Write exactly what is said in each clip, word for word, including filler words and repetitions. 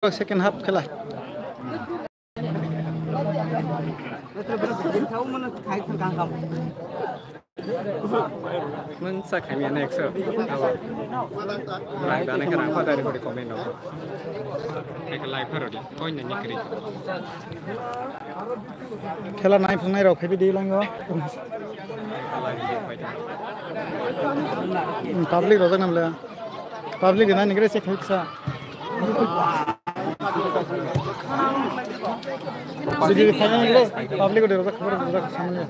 Second half khela. Mung sa khamya na ekso. Abo. Rang dana khe rang pha dari hori comment no. Ek like pharo di. Koi na nikri. Khela nai phungnai rok phaibi di lango. Public rojak namle. Public na nigre se khaksa. Public de rojak khabar rojak samne.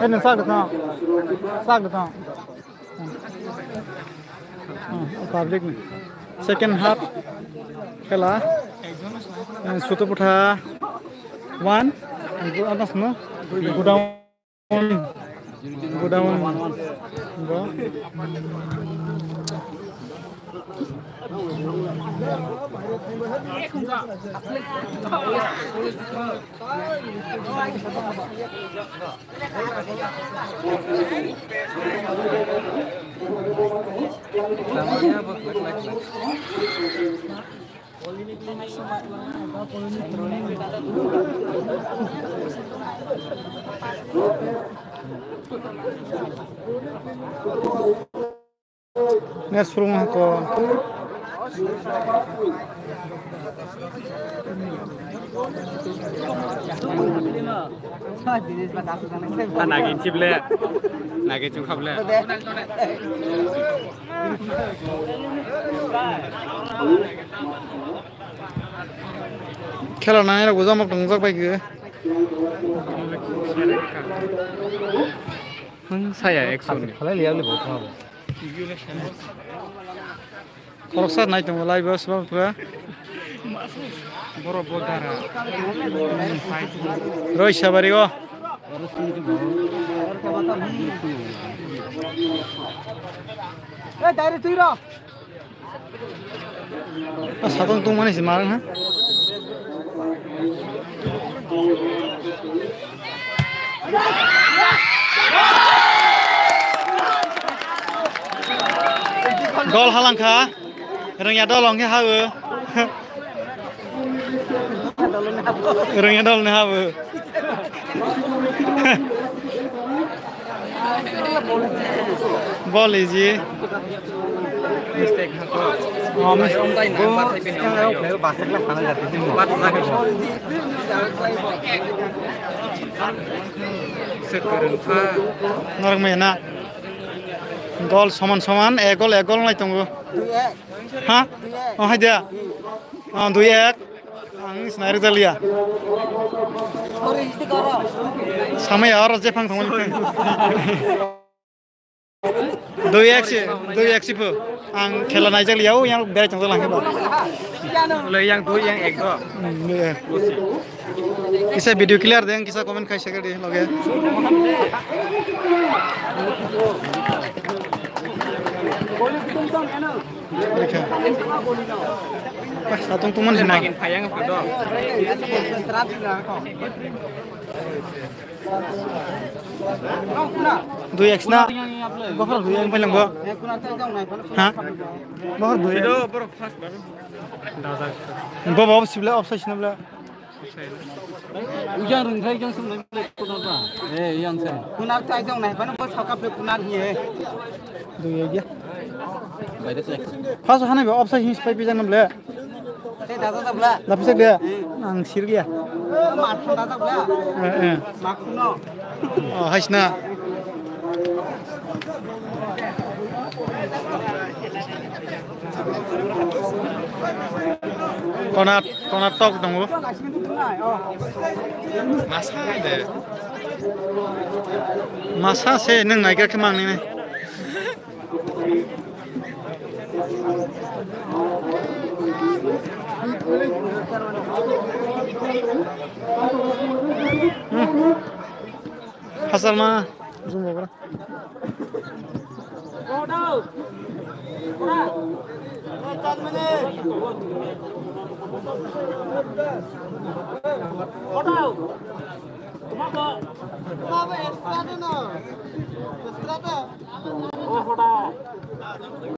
Eh, no, sak da tong. Sak da tong. Hmm, public ni. Second half khela. Eh, Sutoputha one. Ano sino. Godown. Godown. Go. Next room ko. Ah, nagin chible. Nagin chung khable. Khela nai rok bujak mok tongjak bai khe. Hung saya action ni. Khalai liya le botha. Khoroksa nai tongo live o swbang pura. Borok bo dara. Roi sabari o. Eh, dari tui ro. Ah, satong tongmani se marang ha. Gol halangkha. Rwngya dol hwnkhe ha-o. Rwngya dol ni ha-o. Bol easy. Mistake hako. Oh, mis- Norok mena. Gol soman soman, ek gol, ek gol nai tongo. Ha? Oh, hai dia. Oh, dui ek. Ang sinai rwjak liya. Samaya oro jephang thangmani. Dui ek si, dui ek si pho. Ang khela naijak liya, o yang berai tongjak langkhe ba. Le yang dui yang ek go. Hmm, dui ek. Kisa video clear deng, kisa comment khai share di loge. Rikha. Pas, satong tongmani sima. Nagin phayang photo. Dui ek sna. Bokhorok dui ek bai langbo. Ha? Bokhorok dui ek. Sida borok first. Bo bo sibla offside sna bla. Ujang rwngthai jang swngnai bwlai kunar ba. Eh, yang se. Kunar thai jang nai bano bo saka pe kunar hi he. Dui ya. Bai de se. First hanai ba offside hin spai pijak nam le. Te da da da bla. Da pijak de. Ang sir ya. Ma da da bla. Eh, eh. Ma kuno. Oh, haisna. Konat, konat tok tongo. Masa de. Masa se nang nai khe mang ni. Hasal ma. Zoom over.